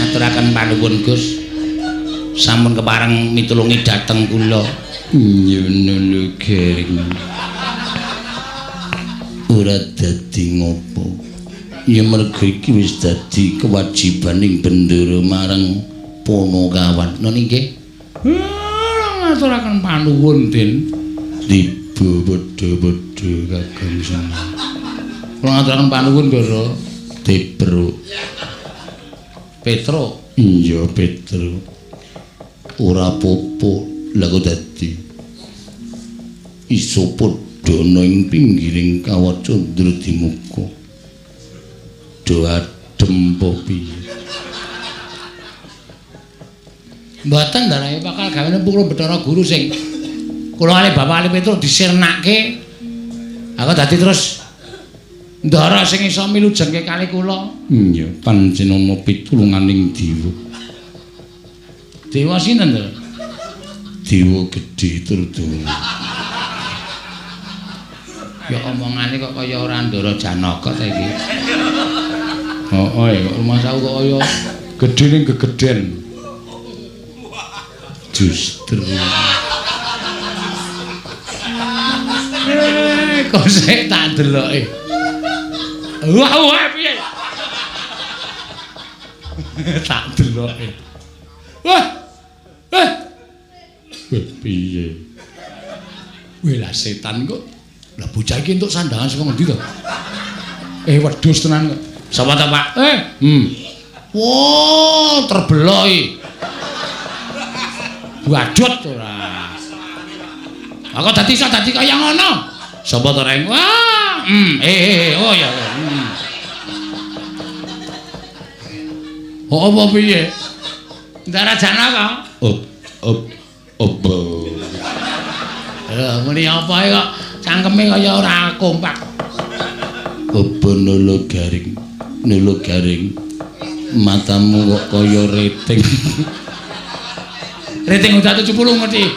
Ngaturaken panuwun Gus. Sampun kepareng mitulungi dhateng kula. Nyono Gareng. Ora dadi ngopo. Ya merga iki wis dadi kewajibaning bendera marang Ponokawan. Noni nggih. Ngaturaken panuwun, Den. Tiba padha-padha Kakang Semar. Kula ngaturaken panuwun, Ndara. Tebro. Petro. Iya, Petro. Ora apa-apa, lha kok dadi iso padha ana ing pinggiring kawah Candra Dimuka. Do adem apa piye? Mboten ndarae bakal gawe pukul Bathara Guru sing kula kalih Bapak Ali Petro disirnake. Aku dadi terus ndara sing iso milujengke kali kula. Iya, pancen ana pitulunganing dewa. Dewa sinten to? Dewa gedhe Trudana. Ya omongane kok kaya ora Ndara Janaka ta iki. Heeh, kok rumangsaku kok kaya gedhe ning gegeden. Justru. Kok sik tak deloke. Wah, wah piye? Tak deloke. Wah. Eh. Wah, piye? Wih lah setan kok. Lah bocah iki entuk sandangan saka ngendi to? Wedhus tenan kok. Sapa ta, Pak? Wah, terbelok iki. Badut ora. Aku dadi iso dadi kaya ngono. Sapa to, Reng? Wah, oh ya. Oh, apa piye? Ndara Janaka. Op op opo. Lha muni apa kok cangkeme kaya ora kompak. Apa nolo garing? Nolo garing. Matamu kok kaya rating. Rating udah 70 ngerti.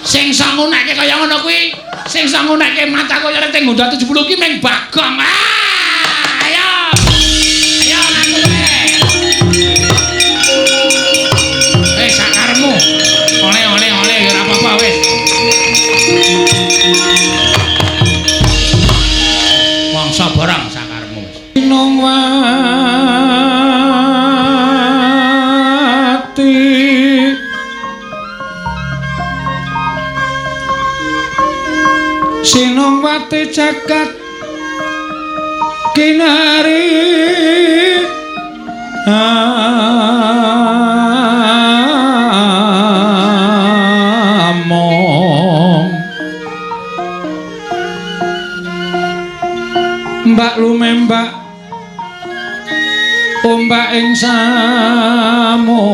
Sing iso ngunekke kaya ngono kuwi, sing iso ngunekke mata kaya rating udah 70 ki mung Bagong. Ah, ayo. Ayo ngaku kowe. Sakaremu. Oleh-oleh oleh ya ora apa-apa wis. Mangsa barang sakaremu wis. Sinongwati Sinongwati jagat kinari among Mbak lumembak ombak ing samudra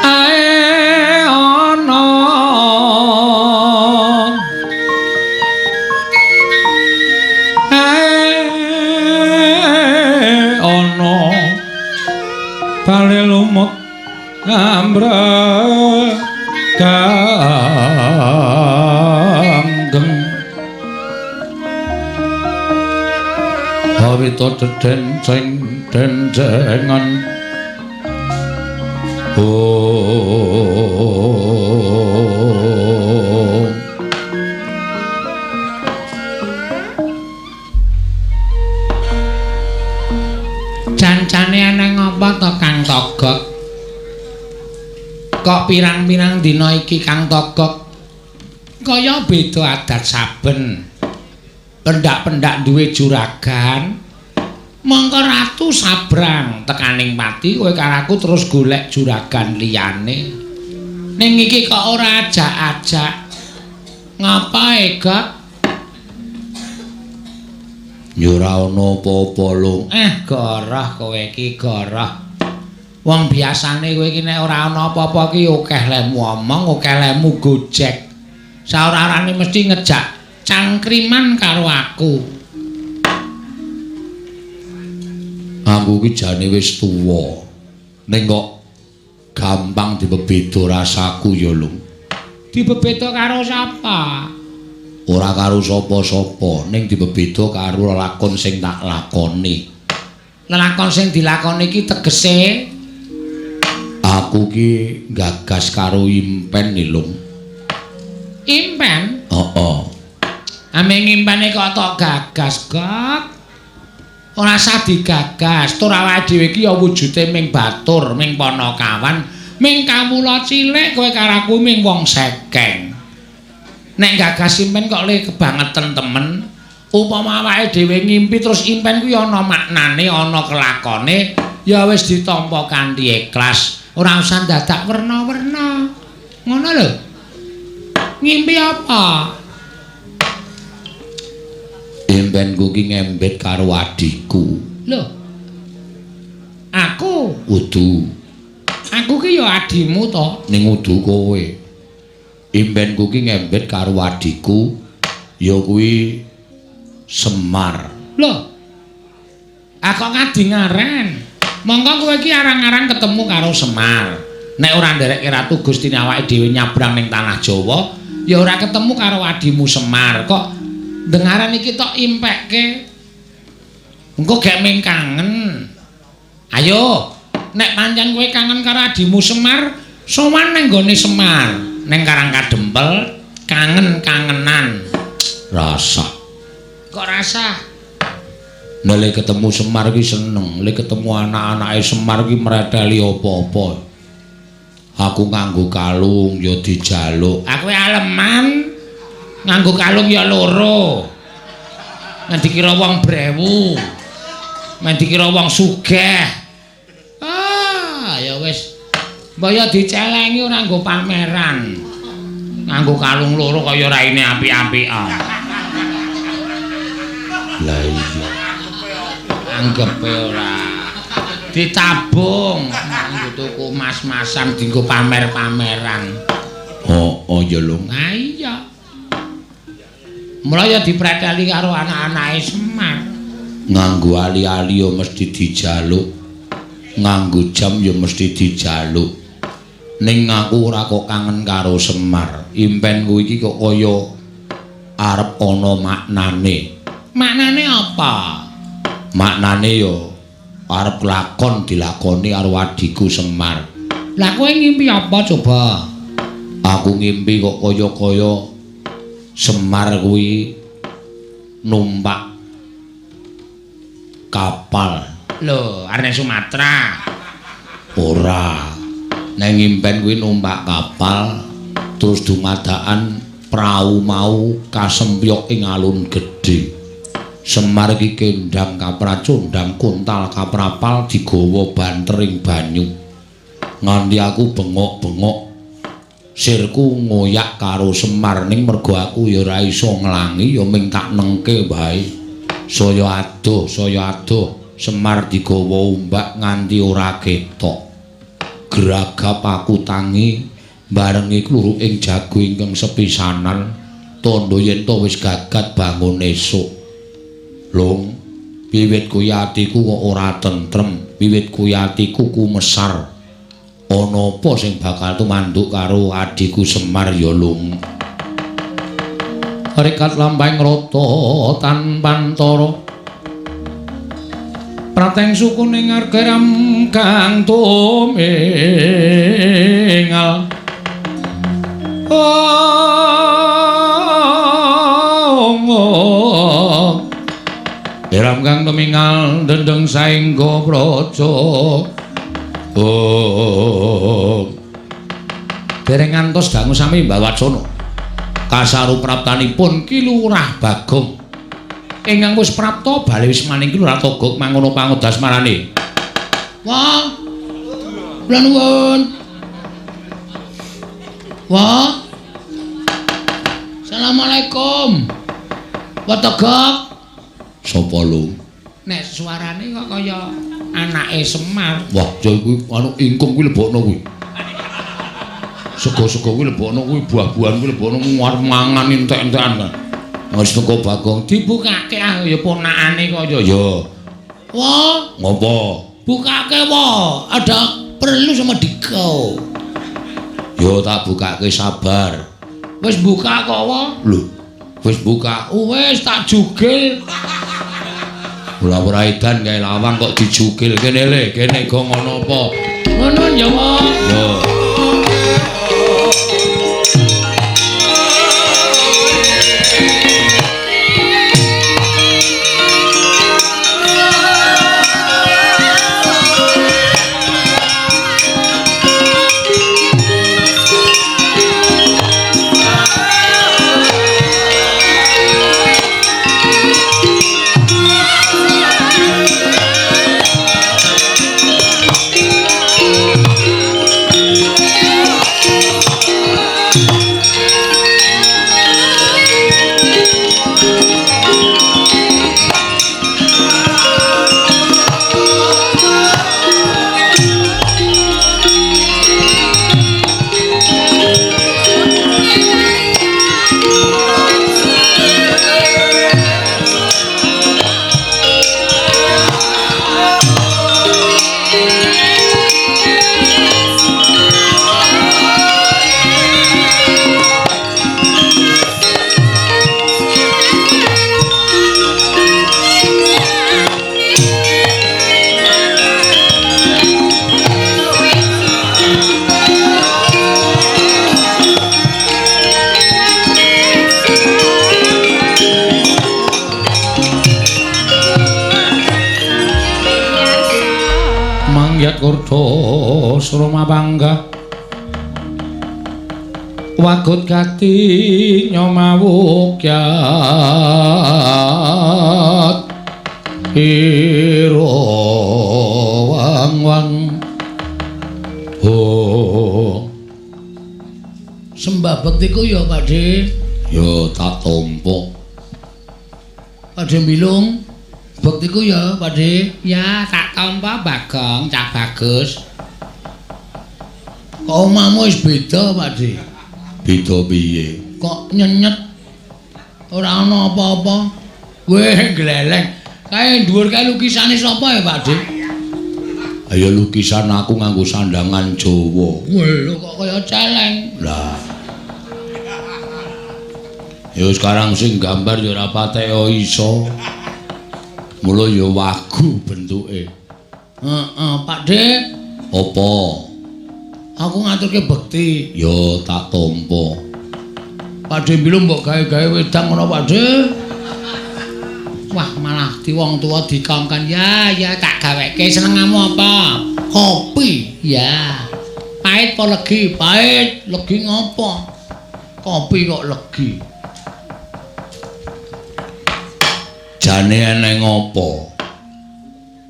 ae ana ae ana bale lumut ambrek ganggeng awita dedenceng dendengan oh. Cancane ana ngapa to Kang Togok? Kok pirang-pirang dina iki Kang Togok kaya beda adat saben. Pendak-pendak duwe juragan. Mongko ratu sabrang tekaning pati kowe karo aku terus golek juragan liyane. Ning iki kok ora ajak-ajak. Ngapae, Gok? Ya ora ana apa-apa lho. Goroh kowe iki, goroh. Wong biasane kowe iki nek ora ana apa-apa ki akeh lemu omong, akeh lemu gojek. Saora-orane mesti ngejak cangkriman karo aku. Aku ki jane wis tuwa. Ning kok gampang dibebeda rasaku ya, Lung. Dibebeda karo sapa? Ora karo sapa-sapa, ning dibebeda karo lelakon sing tak lakoni. Lelakon sing dilakoni iki tegese aku ki gagas karo impen Lung. Impen? Heeh. Ame ngimpene kok tok gagas, Gok. Ora usah digagas, tur awake dhewe iki ya wujude ming batur, ming panakawan, ming kawula cilik kowe karo aku ming wong sekeng. Nek gagas impen kok le kebangetan temen. Upama awake dhewe ngimpi terus impen kuwi ana maknane, ana kelakone, ya wis ditampa kanthi ikhlas. Ora usah dadak werna-werna. Ngono lho. Ngimpi apa? Impenku ki ngembet karo adhiku. Lho. Aku udu. Aku ki ya adhimu to. Ning udu kowe. Impenku ki ngembet karo adhiku ya kuwi Semar. Lho. Aku ngadi ngaren. Monggo kowe iki arang-arang ketemu karo Semar. Nek ora nderekke Ratu Gustine awake dhewe nyabrang ning tanah Jawa, ya ora ketemu karo adhimu Semar. Kok dengaran iki tok impekke. Engko gek ming kangen. Ayo, nek pancen kowe kangen karo adhimu Semar, sowan nang nggone Semar, ning Karang Kadempel, kangen-kangenan. Rasa. Kok rasa? Nek le ketemu Semar ki seneng, le ketemu anak-anake Semar ki mreteli apa-apa. Aku nganggo kalung ya dijaluk. Aku aleman nganggo kalung ya loro. Men dikira wong brewu. Men dikira wong sugih. Ah, ya wis. Mbok ya dicelengi ora nggo pameran. Nganggo kalung loro kaya raine apik-apikan. Lah iya. Anggepe ora ditabung nganggo tuku mas-masan dienggo pamer-pameran. Oh, oh ya lho. Ha iya. Mula ya dipreteli karo anak-anake Semar. Nganggo ali-ali ya mesti dijaluk. Nganggo jam ya mesti dijaluk. Ning aku ora kok kangen karo Semar. Impenku iki kok kaya arep ana maknane. Maknane apa? Maknane ya arep lakon dilakoni karo adhiku Semar. Lah kowe ngimpi apa coba? Aku ngimpi kok kaya-kaya Semar kuwi numpak kapal. Lho, arep Sumatera. Ora. Nek ngimpen kuwi numpak kapal terus dumadakan prau mau kasempyok ing alun gedhe. Semar iki kendang kapracondang kontal kaprapal digawa banter ing banyu. Nganti aku bengok-bengok sirku ngoyak karo Semar ning mergo aku ya ora iso nglangi ya ming tak nengke wae. Saya adoh Semar digawa ombak nganti ora ketok. Gragap aku tangi barengi kluruk ing jago ingkang sepisanan tandha yen to wis gagat bangun esuk. Lung, wiwit kuwi atiku kok ora tentrem, wiwit kuwi atiku kumesar. Ana apa sing bakal tumanduk karo adhiku Semar ya, Lung? Rikat lampahing rata tanpantara. Prateng sukune ngargeram kang tumingal. Oh. Iram kang tumingal dendeng saengga praja. Oh. Dereng ngantos dangu sami mbawacana. Kasaru praptanipun Ki Lurah Bagong. Ingkang wis prapta bali wismaning Ki Lurah Togog mangono pangodasmarane. Wah. Kula nuwun. Wah. Assalamualaikum. Wa Togog. Sapa lho? Nek suarane kok kaya anake Semar. Wah, ya kuwi anu ingkung kuwi lebokno kuwi. Sego-sego kuwi lebokno kuwi, buah-buahan kuwi lebokno arep mangan entek-entekan. Wis teko Bagong dibukake ah ya ponakane kaya ya. Wah, ngopo? Bukake wae, ada perlu sama dikau. Yo tak bukake sabar. Wis buka kok wae. Lho, Wis buka. Wis tak jugil. Ora-ora edan gawe lawang kok dijugil kene le, kene go ngono apa? Ngono ya, Wong. Yo. Kurdo Surma Bangga Wagut gati nyomawukyat Iro wang wang. Oh. Sembah bektiku ya Pak De. Ya tak tampa. Pak De Bilung, bektiku ya Pak De. Ya tak tampa Bagong, cah bagus. Kok omahmu wis beda Pak De? Beda piye? Kok nyenyet? Ora ana apa-apa. Weh gleleng. Kae dhuwur kae lukisane sapa ya Pak De? Ayo lukisan aku nganggo sandangan Jawa. Weh lho kok kaya celeng. Lah. Ya sekarang sing gambar ya ora patek iso. Mula ya wagu bentuke. Heeh, Pak De. Apa? Aku ngaturke bekti. Ya tak tampa. Pak De mbilu mbok gawe-gawe wedang ngono Pak De. Wah, malah di wong tuwa dikongkon. Ya, ya tak gaweke. Senengamu apa? Kopi. Ya. Pahit apa legi? Pahit. Legi ngopo? Kopi kok legi. Jane eneng apa?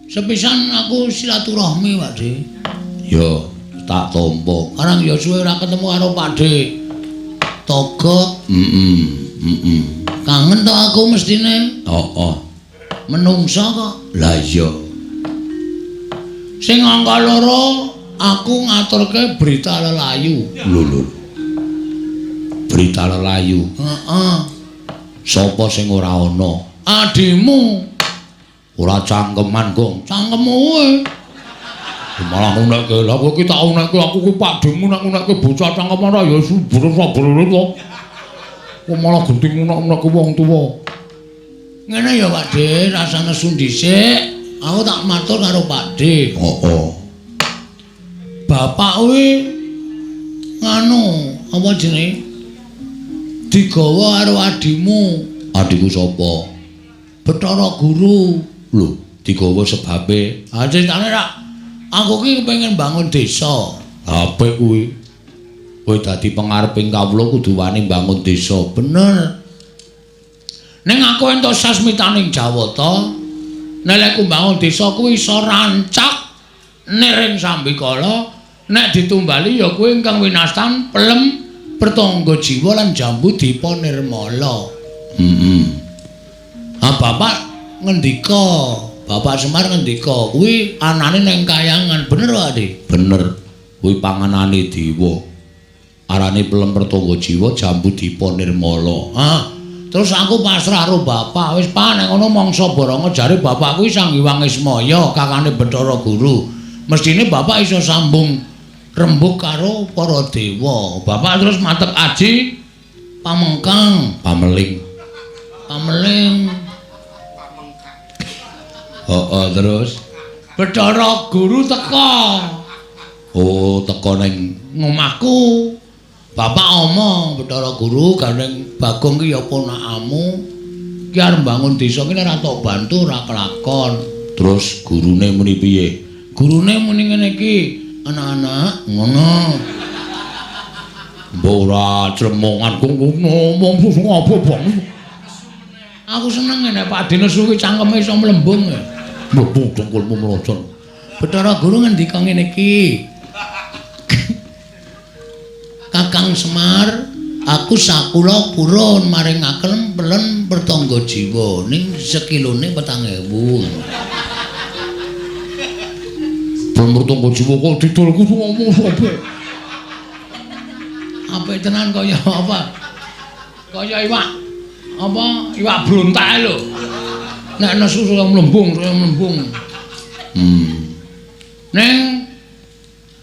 Sepisan aku silaturahmi, Pak De. Ya, tak tampa. Karang ya suwe ora ketemu karo Pak De. Togok. Heeh. Kangen to aku mestine. Heeh. Menungsa kok. Lah iya. Sing angka loro aku ngaturke berita lelayu. Lho lho. Berita lelayu. Heeh. Sapa sing ora ana? Adimu. Ora cangkeman, Gong. Cangkemmu kowe. Malah ngunekke. Lah kowe iki tak unekke aku kuwi Pakdemu nek ngunekke bocah cangkeman ora ya subur-subur to. Kok malah genting ngunek-ngunekke wong tuwa. Ngene ya Pak De, rasane nesu dhisik. Aku tak matur karo Pak De. Heeh. Bapak kuwi nganu, apa jenenge? Digawa karo adimu. Adiku sapa? Bathara Guru. Lho, digawa sebabe. Ha critane rak aku ki kepengin bangun desa. Apik kuwi. Kowe dadi pengareping kawula kudu wani mbangun desa. Bener. Ning aku entuk sasmitaning Jawata, nek lek mbangun desa kuwi iso rancak niring sambikala, nek ditumbali ya kuwi ingkang winastan pelem pertangga jiwa lan jambu dipa nirmala. Heeh. Ah bapak ngendika, Bapak Semar ngendika kuwi anane ning kayangan, bener Pak De? Bener. Kuwi panganane dewa. Arane pelem pertangga jiwa jambu dipa nirmala. Ah, terus aku pasrah karo bapak, wis Pak nek ngono mangsa baranga jare bapak kuwi Sang Hyang Ismaya, kakane Bathara Guru. Mestine bapak iso sambung rembug karo para dewa. Bapak terus matep aji pamengkang, pameling. Pameling. Heeh, terus Bathara Guru teka. Oh, teka ning ngomahku. Bapak omong, Bathara Guru gandeng Bagong ki ya ponakamu. Ki arep mbangun desa ki ora tok bantu ora kelakon. Terus gurune muni piye? Gurune muni ngene iki, anak-anak ngono. Mbok ora clemongan ngomong apa, Bang? Aku seneng nek Pak Dene suwi cangkeme iso mlembung. Mlembung dengkulmu mlocot. Bathara Guru ngendika ngene iki. Kakang Semar, aku sakula purun maringaken pelen pertangga jiwa ning sekilone 4.000. Pelen pertangga jiwa kok didol kudu ngomong sapa? Apik tenan kaya apa? Kaya iwak apa? Iwak brontak lho. Nek nesu saya mlembung, saya mlembung. Ning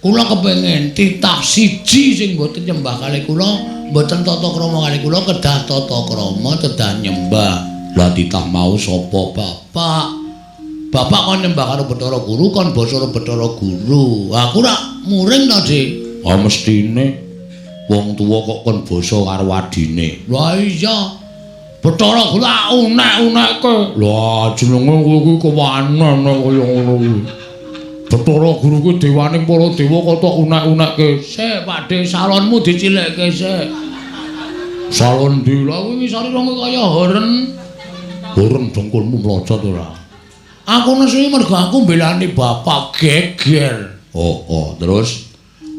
kula kepengin titah siji sing mboten nyembah kalih kula, mboten tata krama kalih kula, kedah tata krama, kedah nyembah. Lah titah mau sapa, Bapak? Bapak kon nyembah karo Bathara Guru, kon basa karo Bathara Guru. Aku rak muring to, Dik. Ah mestine wong tuwa kok kon basa karo adine. Lah iya. Bathara Guru tak unek-unekke. Lah jenenge kowe kuwi kewanen nek kaya ngono kuwi. Bathara Guru kuwi dewaning para dewa kok tok unek-unekke. Sik, Pakde, salonmu dicilikke sik. Salon ndi? Lah kuwi ngisore wong kaya horen. Horen dengkulmu mlocot ora? Aku nesu mergo aku mbelani bapak geger. Oh, oh, terus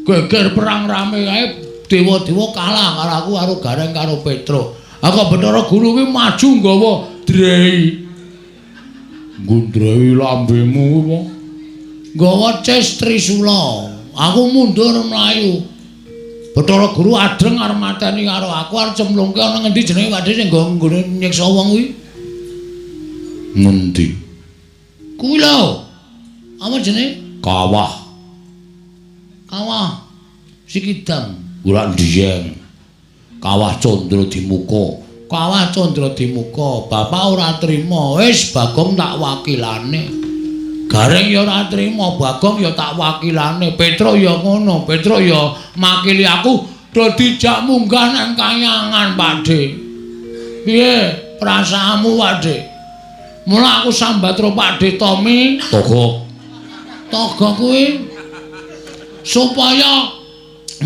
geger perang rame kae dewa-dewa kalah karo aku karo Gareng karo Petruk. Aku Bathara Guru kuwi maju nggawa drei. Nggo drei lambemu kuwi apa? Nggawa ces Trisula. Aku mundur mlayu. Bathara Guru adreng arep mateni karo aku arep cemplungke ana ngendi jenenge Pakde sing nggo nyiksa wong kuwi? Ngendi? Kuwi lho. Apa jenenge? Kawah. Kawah Sikidang. Ora ndiyeng. Kawah Candra Dimuka. Kawah Candra Dimuka. Bapak ora trima. Wis Bagong tak wakilane. Gareng ya ora trima, Bagong ya tak wakilane. Petruk ya ngono, Petruk ya makili aku do dijak munggah nang kayangan, Pakde. Piye perasaanmu, Pakde? Mula aku sambat karo Pakde Tommy, Togok. Togok kuwi supaya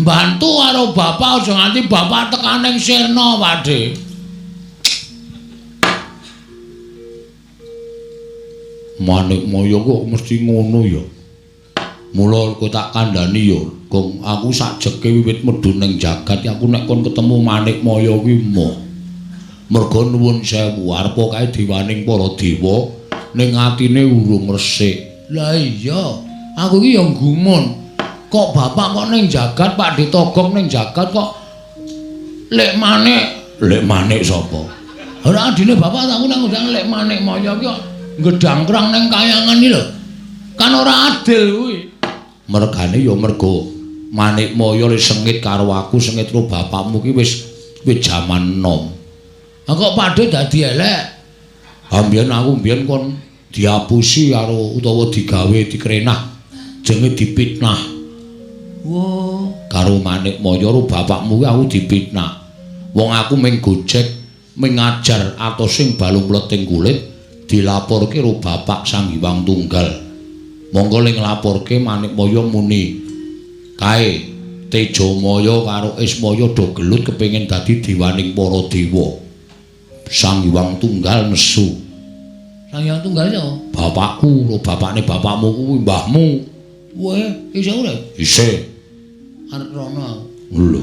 bantu karo bapak aja nganti bapak tekan ning sirna, Pakde. Manikmaya kok mesti ngono ya. Mula kowe tak kandhani ya, Gong, aku sakjeke wiwit medhun ning jagat aku nek kon ketemu Manikmaya kuwi moh. Merga nuwun sewu arepa kae dewaning para dewa ning atine urung resik. Lah iya, aku iki ya gumun. Kok bapak kok ning jagat, Pakde Togok ning jagat kok lek manik. Lek manik sapa? Ora adine bapak aku nang ngundang lek Manikmaya ki kok gedangkrang ning kayangan iki lho. Kan ora adil kuwi. Mergane ya mergo Manikmaya le sengit karo aku, sengit karo bapakmu ki wis jaman nom. Ha kok Pakde dadi elek? Ha mbiyen aku mbiyen kon diapusi karo utawa digawe dikrenah jenenge dipitnah. Wo, karo Manikmaya karo bapakmu kuwi aku dipitnah. Wong aku mung gojek, mung ngajar atos sing balung mleting kulit dilaporke karo bapak Sang Hyang Tunggal. Monggo ling nglaporke Manikmaya muni, kae Tejamaya karo Ismaya do gelut kepengin dadi dewaning para dewa. Sang Hyang Tunggal nesu. Sang Hyang Tunggal ya? Bapakku, karo bapakne bapakmu kuwi mbahmu. Weh, isih urip? Isih. Arep rono aku. Lho.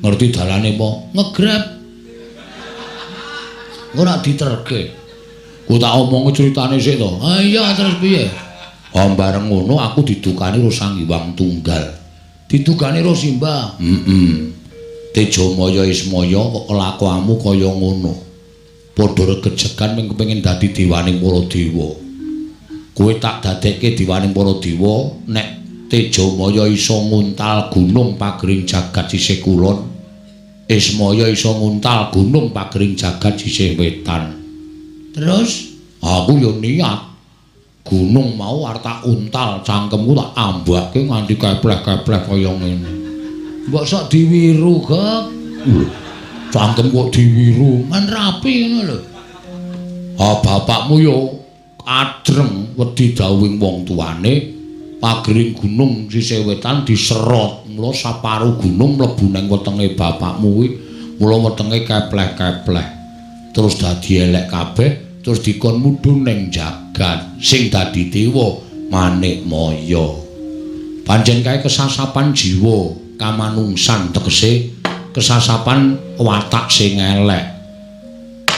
Ngerti dalane apa? Ngegrab. Ora diterke. Ku tak omongi critane sik to. Ha iya, terus piye? Ah bareng ngono aku didukani karo Sang Hyang Tunggal. Didukani karo Simbah. Heeh. Tejamaya Ismaya kok kelakuanmu kaya ngono. Padha regejegan mung kepengin dadi dewaning para dewa. Kowe tak dadekke dewaning para dewa nek Tejamaya iso nguntal gunung pagering jagat sisih kulon. Ismaya iso nguntal gunung pagering jagat sisih wetan. Terus aku ya niat gunung mau arep tak untal, cangkemku tak ambake nganti kepleh-kepleh kaya ngene. Mbok sok diwiru, Gek. Cangkem kok diwiru, men rapi ngono lho. Ah, bapakmu yo adreng wedi dawuhing wong tuane. Pagering gunung sisih wetan diserot, mula saparu gunung mlebu nang wetenge bapakmu kuwi, mula wetenge kepleh-kepleh. Terus dadi elek kabeh, terus dikon mudhun ning jagat sing dadi dewa Manikmaya. Pancen kae kesasapan jiwa kamanungsan, tegese kesasapan watak sing elek.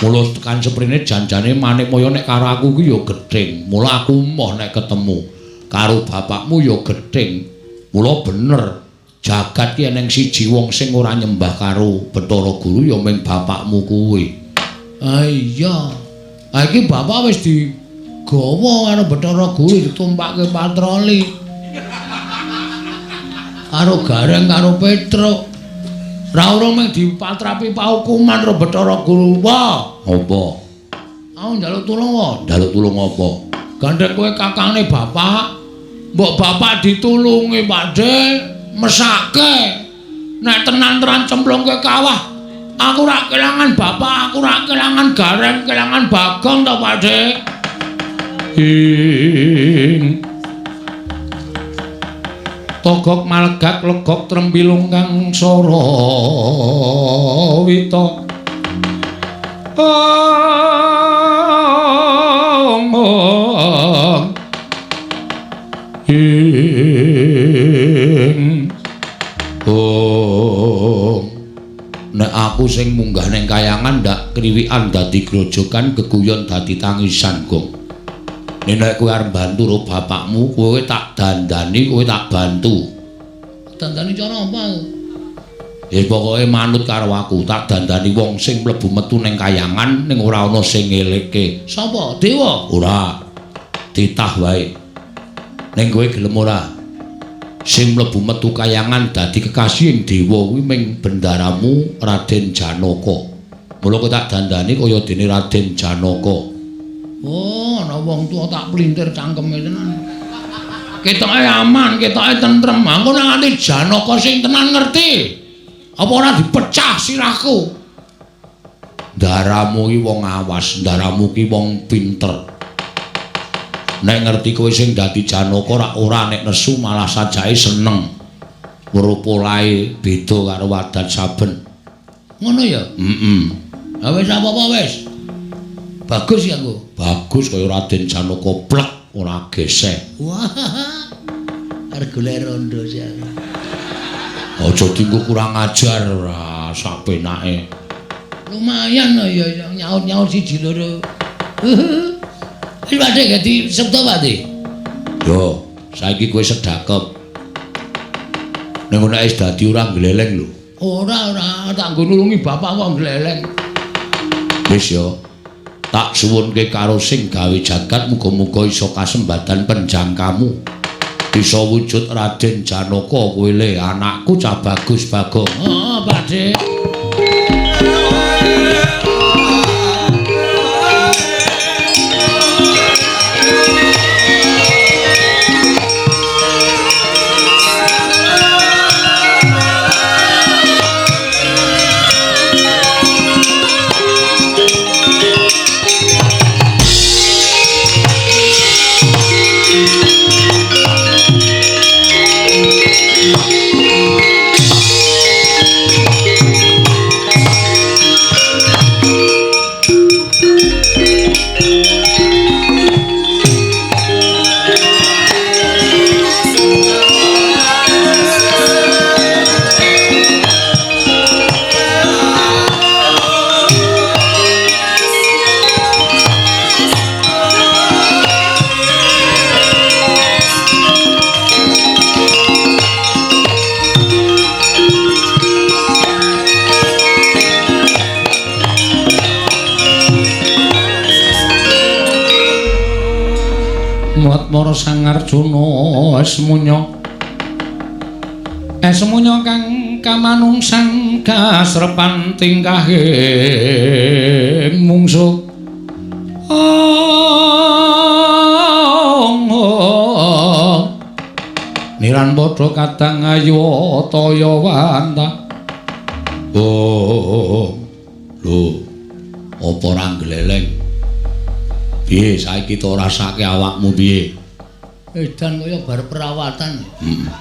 Mula tekan seprene janjane Manikmaya nek karo aku kuwi ya gething, mula aku emoh nek ketemu karo bapakmu ya gething. Mula bener jagat ki eneng siji wong sing ora nyembah karo Bathara Guru ya mung bapakmu kuwi. Ah iya. Ah iki bapak wis digawa karo Bathara Guru ditumpakke patroli. Karo Gareng karo Petruk. Ra urung mung dipatrapi paukuman karo Bathara Guru. Wah, apa? Aku njaluk tulung wae. Njaluk tulung apa? Gandeng kowe kakangne bapak. Mbok bapak ditulungi, Pak De, mesake. Nek tenan-tenan cemplungke kawah, aku ora kelangan bapak, aku ora kelangan Gareng, kelangan Bagong to, Pak De. Ing Togok malegak legok trembilung kang sarawita. Ong ing ong nek aku sing munggah ning kayangan ndak kriwikan dadi grojogan geguyon dadi tangisan, Gong. Nek kowe arep bantu ro bapakmu, kowe tak dandani, kowe tak bantu. Dandani cara apa? Ya pokoke manut karo aku, tak dandani wong sing mlebu metu ning kayangan ning ora ana sing ngelekke. Sapa? Dewa? Ora. Titah wae. Ning kowe gelem ora? Sing mlebu metu kayangan dadi kekasihing dewa kuwi ming bendaramu Raden Janaka. Mula kowe tak dandani kaya dene Raden Janaka. Oh, ana wong tuwa tak plintir cangkeme tenan. Ketoke aman, ketoke tentrem. Engko nek nganti Janaka sing tenan ngerti. Apa ora dipecah sirahku? Ndaramu ki wong awas, ndaramu ki wong pinter. Nek ngerti kowe sing dadi Janaka ora ora nek nesu malah sajake seneng. Weruh polahe beda karo wadat saben. Ngono ya? Heeh. Ha wis apa-apa wis. Bagus ya aku. Bagus kaya Raden Janaka plek ora geseh. Wah. Arep golek rondo sih aku. Aja dinggo kurang ajar ora sapenake. Lumayan lho ya nyaut-nyaut siji loro. Wis Pak Dik dadi sabda Pak Dik. Yo, saiki kowe sedakep. Ning ngono wis dadi ora gleleng lho. Ora ora tak nggo nulungi bapak kok gleleng. Wis yo. Tak suwunke karo sing gawe jagat muga-muga iso kasembadan penjangkamu. Bisa wujud Raden Janaka kowe le anakku cah bagus Bagong. Heeh, Pak Dik. Mara Sang Arjuna esmunya esmunya kang kamanungsan kasrepan tingkahe mungsuh. Niran padha kadang ayu taya wanta. Oh, lho, apa ora gleleng? Piye saiki to rasake awakmu piye? Edan kaya bar perawatan. Heeh.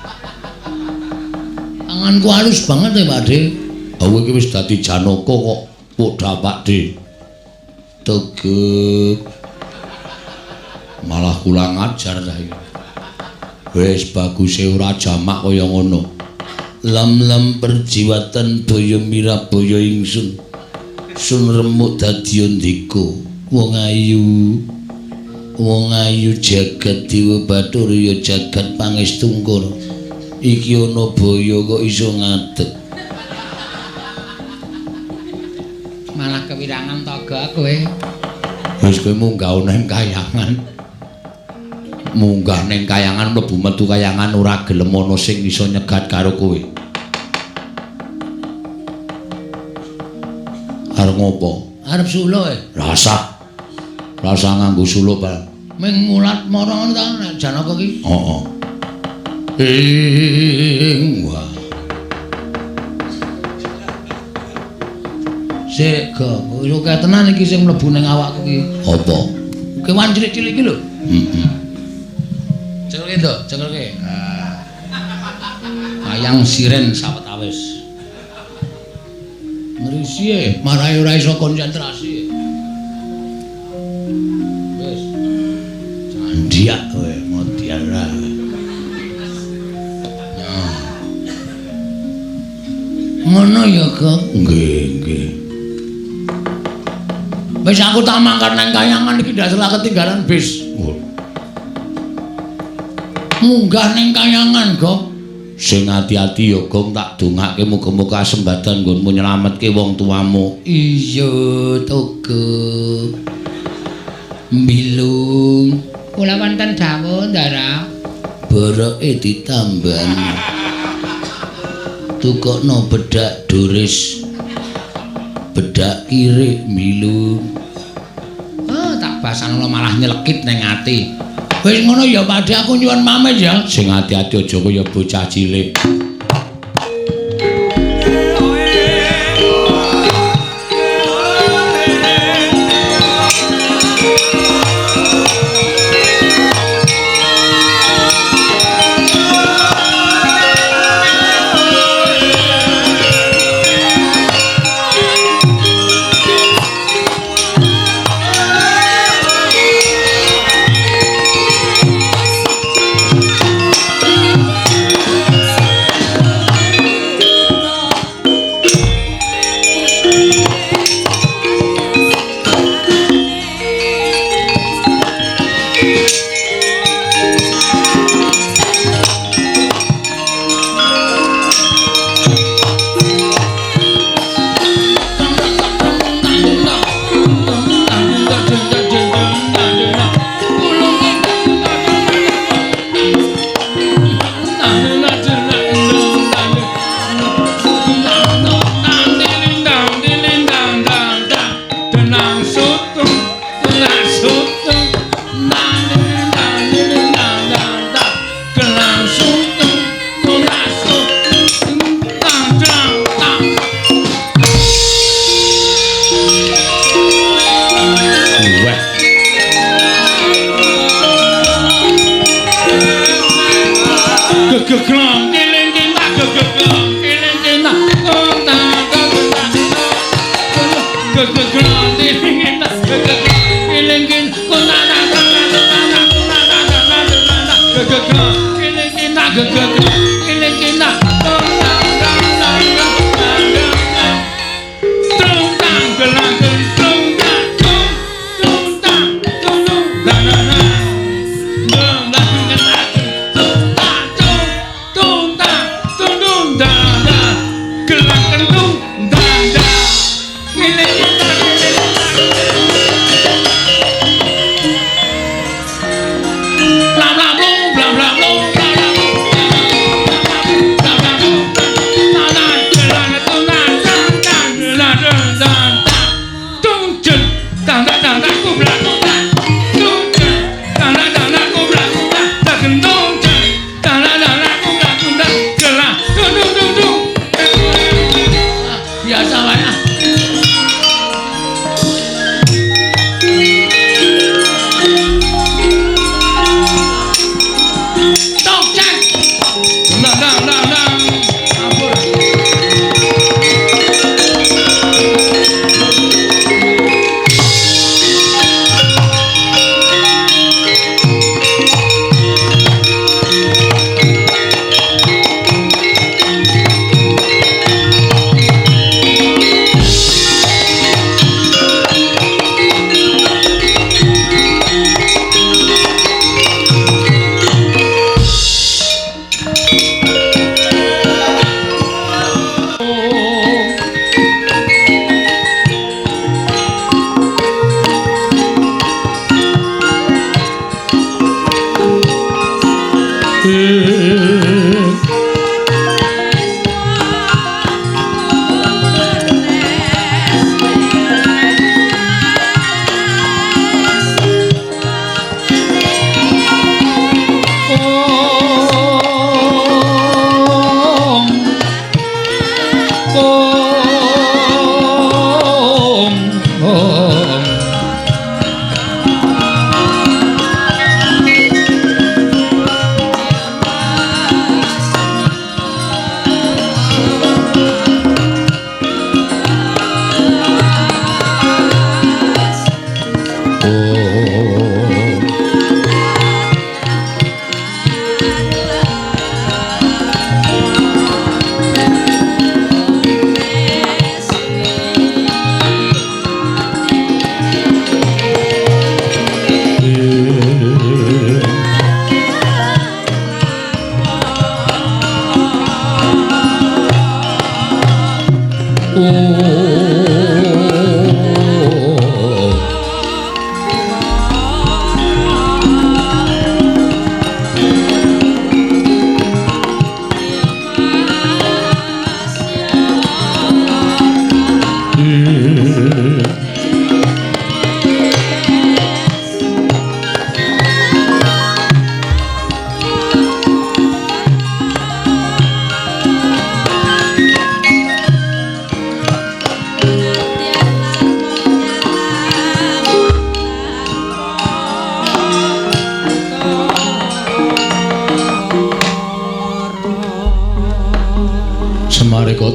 Tanganku halus banget ya, Pak De. Kowe iki wis dadi Janaka kok padha Pak De. Tegek. Malah kurang ajar saiki. Wis baguse ora jamak kaya ngono. Lam-lam perjiwatan boyo mirabaya ingsun. Sun remuk dadi ndika. Wong ayu. Wong ayu jagat dewa bathara ya jagat pangestungkara. Iki ana boyo kok iso ngadeg. Malah kewirangan toga kowe. Wis kowe munggah nang kayangan. Munggah ning kayangan mlebu metu kayangan ora gelem ana sing iso nyegat karo kowe. Arep ngopo? Arep sulo e. Rasah. Rasah nganggo sulo, Pak. Ming mulat mara ngono ta nek Janaka ki? Heeh. Ing wah. Sik, Go. Wis akeh tenan iki sing mlebu ning awakku ki. Apa? Kewan cilik-cilik iki lho. Heeh. Cekelke, Nduk, cekelke. Ah. Wayang siren sawetawis. Ngrisi e, marahi ora iso konsentrasi. Wis. Candiak kowe, modiara. Ngono ya, Gok. Nggih, nggih. Wis aku tak mangkat nang kayangan iki ndak salah ketinggalan bis. Munggah ning kayangan, Gok. Sing ati-ati ya, Gong, tak dongake muga-muga kasembadan nggonmu nyelametke wong tuamu. Iya, Togok. Mbilung. Kula wonten dawuh, Ndara. Boroke ditambani. Tukokno bedak duris. Bedak kirik mbilung. Oh, tak basano malah nyelekit ning ati. Wis ngono ya, Pakde, aku nyuwun pamit ya. Sing ati-ati aja kaya bocah cilik.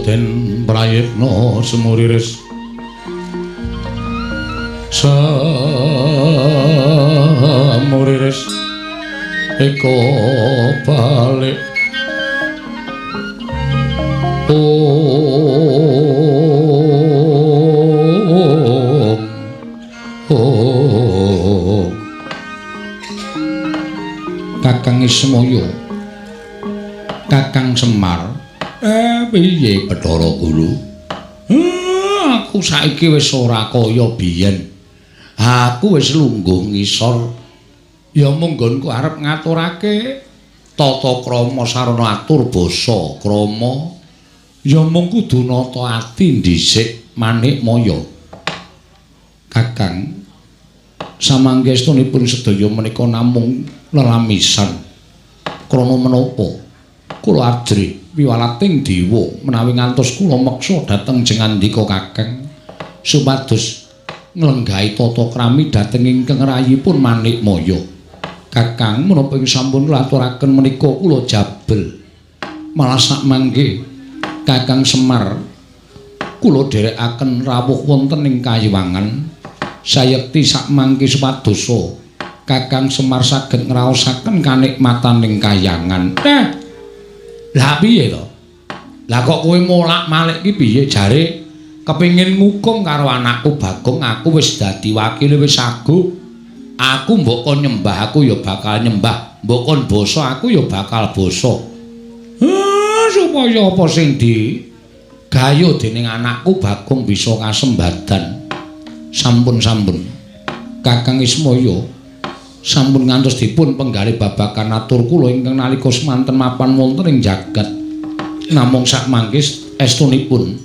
Den prayitna semuriris semuriris eko balik oh oh Kakang Ismaya Kakang Semar. Piye Bathara Guru? Aku saiki wis ora kaya biyen. Aku wis lungguh ngisor. Ya mung nggonku arep ngaturake tata krama sarana atur basa krama. Ya mung kudu nata ati dhisik Manikmaya. Kakang, samanggestunipun sedaya menika namung lelamisan. Krana menapa? Kula ajrih wiwalating dewa menawi ngantos kula meksa dhateng jengandika Kakang supados nglenggahi tata krami dhateng ingkang rayipun Manikmaya. Kakang, menapa ing sampun kula aturaken menika kula jabel. Malah sakmangke Kakang Semar kula dherekaken rawuh wonten ing kayiwangan. Sayekti sakmangke supadosa Kakang Semar saged ngraosaken kanikmataning kayangan. Lah piye to? Lah kok kowe molak-malik ki piye jare kepengin ngukum karo anakku Bagong, aku wis dadi wakile wis aguh. Aku mbok kon nyembah aku ya bakal nyembah, mbok kon basa aku ya bakal basa. Supaya apa sing di gayuh dening anakku Bagong bisa kasembadan. Sampun-sampun Kakang Ismaya sampun ngantos dipun penggalih babagan atur kula ingkang nalika semanten mapan wonten ing jagat. Namung sakmangke estunipun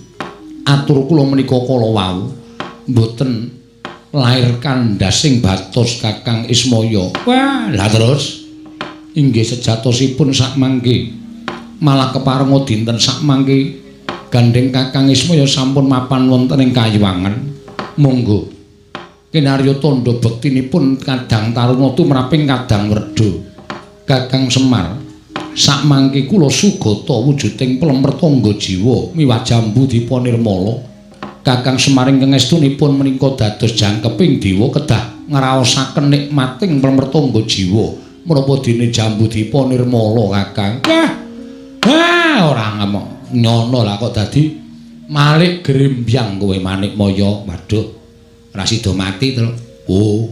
atur kula menika kala wau mboten lair kandhasing batos Kakang Ismaya. Wah, lah terus inggih sejatosipun sakmangke malah keparenga dinten sakmangke gandheng Kakang Ismaya sampun mapan wonten ing kayiwangan. Monggo kinarya tandha bektinipun kadang taruna tumraping kadang werda. Kakang Semar, sakmangke kula sugata wujuding pelemer tangga jiwa miwah jambu dipa nirmala. Kakang Semar ingkang estunipun menika dados jangkeping dewa kedah ngraosaken nikmating pelemer tangga jiwa menapa dene jambu dipa nirmala Kakang. Wah, ora ngemok nyono lah kok dadi malik grembyang kowe Manikmaya. Waduh, ora sida mati to. Oh,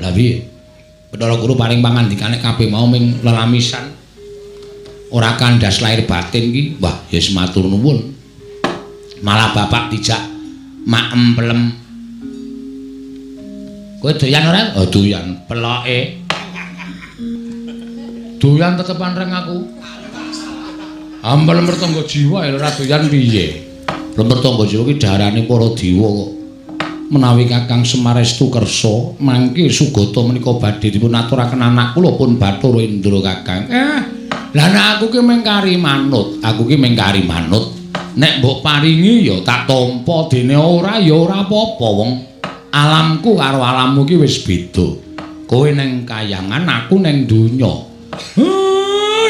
lha piye? Bathara Guru paring pangandikane kabeh mau ming lelamisan. Ora kandhas lahir batin ki. Wah, ya wis matur nuwun. Malah bapak dijak maem pelem. Kowe doyan ora? Oh, doyan. Peloke. Doyan tetepan reng aku. Ampel mertangga jiwa ya ora doyan piye? Lemper tangga jiwa ki darane para dewa kok. Menawi Kakang Semar estu kersa, mangke sugata menika badhe dipun aturaken anak kula pun Bathara Indra Kakang. Lah nek aku ki mung kari manut, aku ki mung kari manut. Nek mbok paringi ya tak tampa, dene ora ya ora apa-apa wong alamku karo alammu ki wis beda. Kowe neng kayangan, aku neng donya.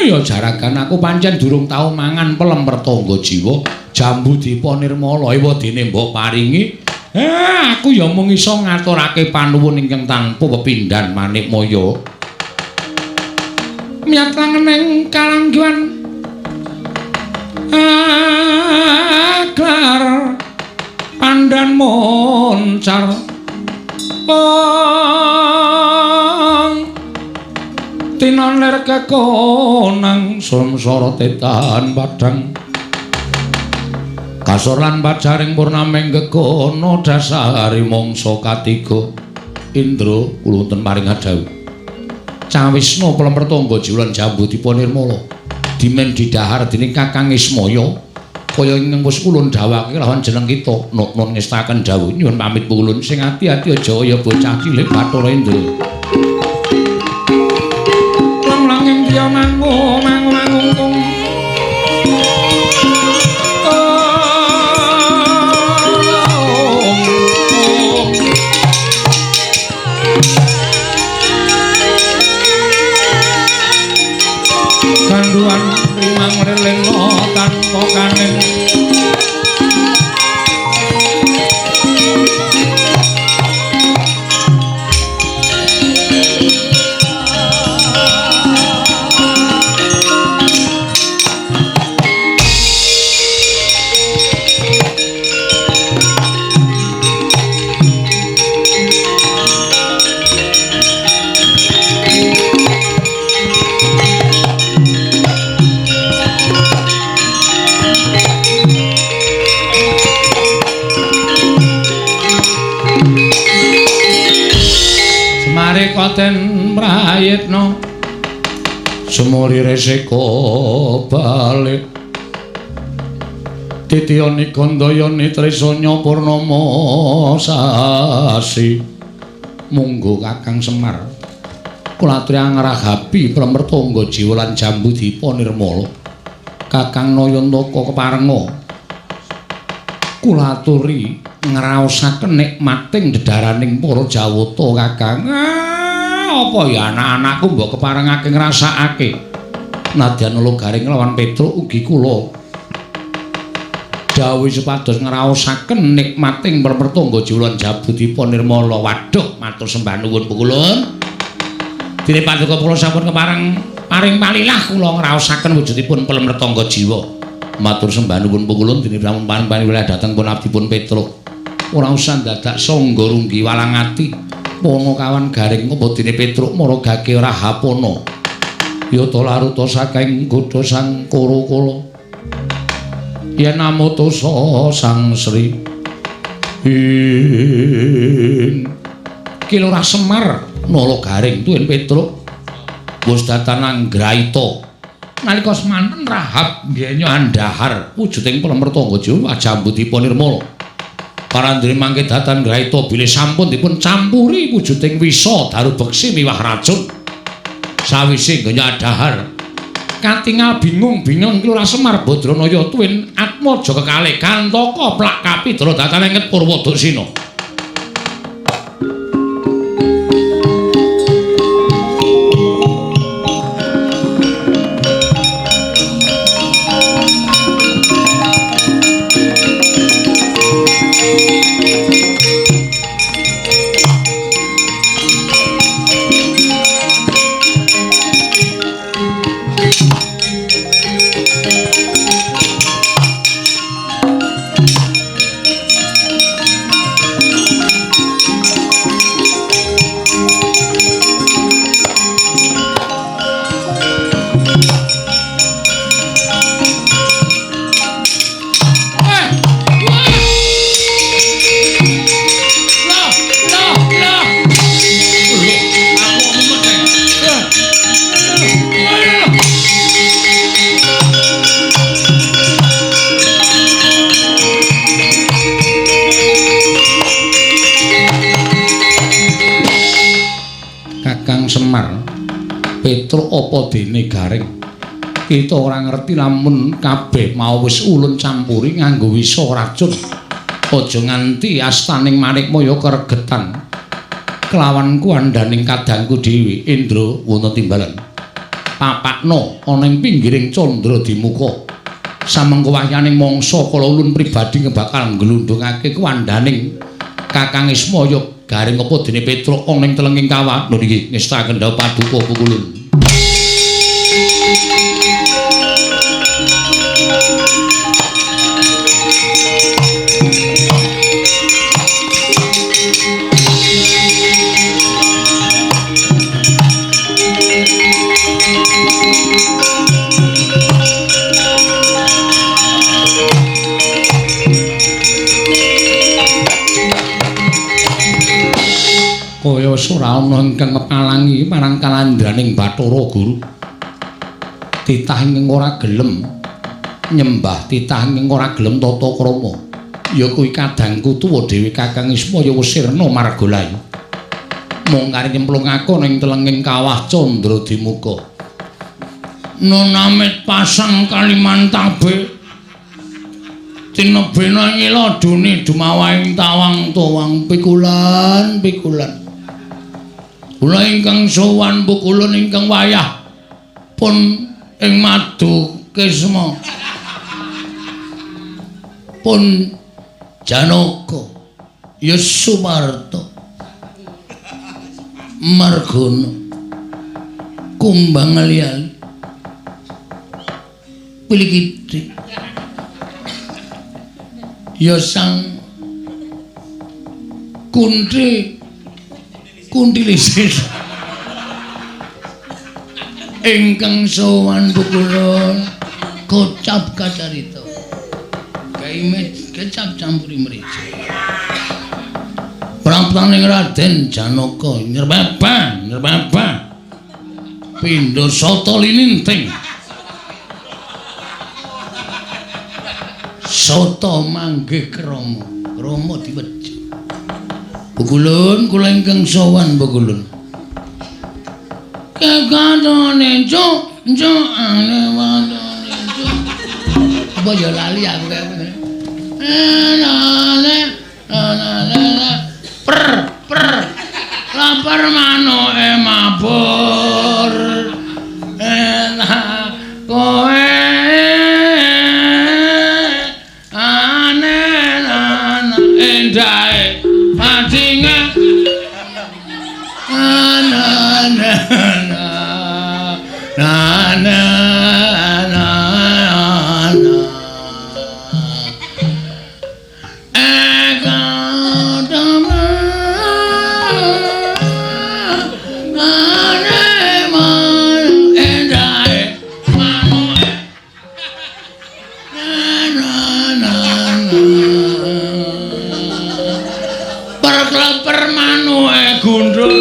Ya jaragan aku pancen durung tau mangan pelem pertangga jiwa. Jambu dipa nirmala ewa dene mbok paringi Aku ya mung iso ngaturake panuwun ingkang tanpa pepindhan Manikmaya. Miyat langening kalangguhan aglar pandan moncar ong tinon lir kekonang samsara tetan padhang kasor lan pajaring purnaming gegono dasari mangsa katiga. Indra kula wonten paring dawuh. Cawisna plemertangga jiwa lan jambu dipa nirmala dimen didhahar dening Kakang Ismaya kaya ingkang wis ulun dawuhake lawan jeneng kita. Nuknun ngestaken dawuh nyuwun pamit ulun sing ati-ati aja kaya bocah cilik Bathara Indra. Lang-langing kiya mangu mangu mangungkung. Ganduan rimang relena tanpa kanen. Koten prayitna sumuri resiko balik titiyani gandayani trisanya purnama sasi. Munggo Kakang Semar kula aturi ngragapi plemertangga jiwa lan jambu dipa nirmala. Kakang Nayantaka keparenga kula aturi ngraosaken nikmating dedaraning para Jawata. Kakang, apa ya anak-anakku mbok keparengake ngrasakake. Nadyan Nala Garing lawan Petruk ugi kula dawuhi supados ngraosaken nikmating plemertangga jiwa lan jambu dipa nirmala. Waduh, matur sembah nuwun pukulun. Dene paduka kula sampun kepareng paring palilah kula ngraosaken wujudipun plemertangga jiwa. Matur sembah nuwun pukulun dene sampun paring palilah dhateng pun abdipun Petruk. Ora usah dadak sangga runggi walang ati. Pono kawan garing apa dene Petruk mara gage rahapana. Yata laruta saking godha sang Kuru-kula. Yen amutusa sang Sri ing Ki Lurah Semar Nala Garing tuwin Petruk wis datan anggraita. Nalika semanten Rahab ngenyo andhahar wujuding plemertangga jiwa jambu dipa nirmala. Parandene mangke datan graita bilih sampun dipun campuri wujuding wisa daru beksi miwah racun. Sawise ngenyo andhahar katingal bingung-bingung Ki Lurah Semar Badranaya tuwin Atmaja kekalih Kantaka plak kapidra datan ing Purwodaksina. Petruk apa dene Garing? Kita ora ngerti lamun kabeh mau wis ulun campuri nganggo wisa racun. Aja nganti astaning Manikmaya keregetan kelawan kuandhaning kadangku dhewe. Indra wonten timbalan. Papakno ana ing pinggiring candra dimuka. Samengko wahyaning mangsa kala ulun pribadi bakal nglundhungake kuandhaning Kakang Ismaya garing apa dene Petruk ana ing telenging kawah. Lho niki ngestaken dhawuh paduka Pukulun. Kaya ora ana ingkang mepalangi marang kalandraning Bathara Guru. Titah ingkang ora gelem nyembah, titah ingkang ora gelem tata krama. Ya kuwi kadangku tuwa dhewe Kakang Ismaya wis sirna margalayu. Mung kari nyemplungake ning telenging kawah Candra Dimuka. Nunamit pasang Kalimantabe. Tinebena ing ladune dumawahing tawang towang pikulan pikulan. Kula ingkang sowan pukulun ingkang wayah pun ing madu kisma pun Janaka ya Sumarta Margono kumbang ali-ali pilikiti ya sang kunti kunti lisis ingkang sowan pukulun kocap kacarita gawe kecap campuri mrica praptaning Raden Janaka nyerbaba nyerbaba pindha sata lininting sata manggih krama krama diwejo. Pukulun kula ingkang sowan pukulun. Kekatone cuk cuk ane watone cuk. Apa ya lali aku kaya ngene. Lale lale per per lapar manuke mabur. Enak kowe ane ana endahe pacinge na na na na na na na eka dama ane man endahe manuke na na na perkleper manuke gundul.